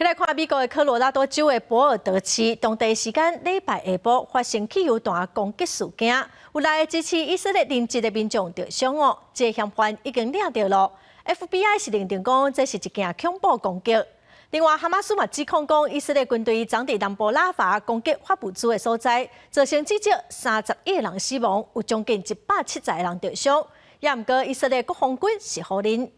來看美國的科羅拉多州的博爾德市，當地時間禮拜下晡發生汽油彈攻擊事件，有來支持以色列人質的民眾著傷哦，這個嫌犯已經掠著囉。FBI 是認定講這是一件恐怖攻擊。另外，哈馬斯嘛指控講以色列軍隊昨佇南部拉法攻擊發物資的所在，造成至少31個人死亡，有將近170個人著傷。也毋過以色列國防軍是否認。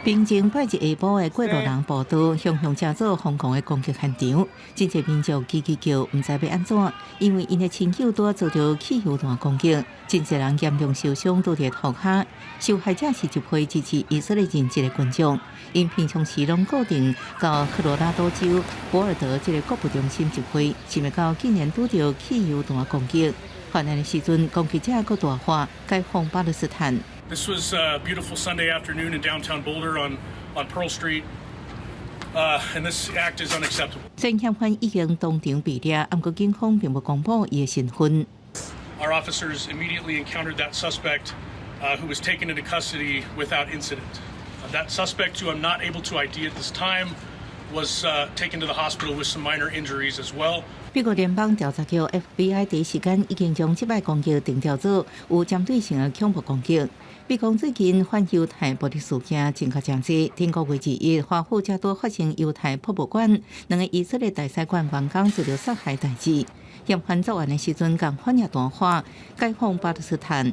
平靜拜日下晡的過路人步道，雄雄成做瘋狂的攻擊現場，真濟民眾吱吱叫，毋知欲按怎，因為𪜶的親友拄仔遭著汽油彈攻擊，真濟人嚴重受傷，倒佇塗跤。受害者是一批支持以色列人質的群眾，𪜶平常時攏固定到科羅拉多州博爾德這個購物中心集會，想袂到竟然拄著汽油彈攻擊。犯案的時陣，攻擊者閣大喊：解放巴勒斯坦。 This was a beautiful Sunday afternoon in downtown Boulder on Pearl Street, and this act is unacceptable. 雖然嫌犯已經當場被掠，毋過警方並無公布伊的身份。 Our officers immediately encountered that suspect, who was taken into custody without incident. That suspect, who I'm not able to ID at this time, was taken to the hospital with some minor injuries as well. 美國聯邦調查局 FBI 第一時間已經將這擺攻擊定調做有針對性的恐怖攻擊。美國最近反猶太暴力事件增加誠濟，頂個月21，華府才拄發生猶太博物館兩个以色列大使館員工遭著殺害代誌。嫌犯作案的時陣，共款也大喊解放巴勒斯坦。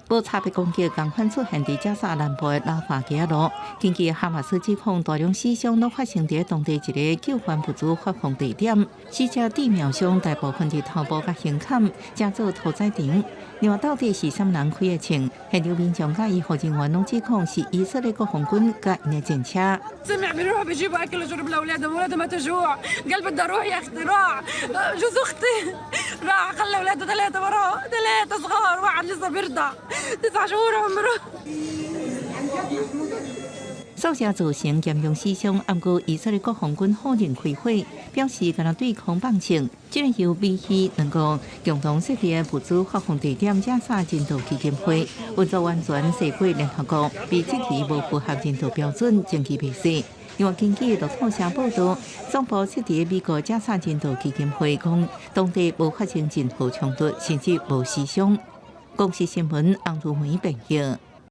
無差別攻擊共款出現佇加沙南部的拉法街路。根據哈馬斯指控，大量死傷攏發生佇當地一個救援物資發放地點，死者致命傷大部分佇頭部佮胸坎，成做屠宰場。另外，到底是啥物人開的槍？現場民眾佮醫護人員攏指控是以色列國防軍佮𪜶的戰車。 سمع بيروحوا بيجيبوا اكل وشرب لاولادهم، اولادهم ماتوا جوع. قلب الضروع يا اختي راح جوز اختي راح خلى اولاده ثلاثه وراه، ثلاثه صغار، واحد لسه بيرضع 9 شهور عمره. 掃射造成嚴重死傷，毋過以色列國防軍否認開火，表示干焦對空放槍。這个由美希兩國共同設立的物資發放地點加沙人道基金會運作完全涉過聯合國，被質疑無符合人道標準，證據未實。另外，根據路透社報道，總部設佇美國加沙人道基金會講，當地無發生任何衝突，甚至無死傷。公視新聞，洪如梅編譯。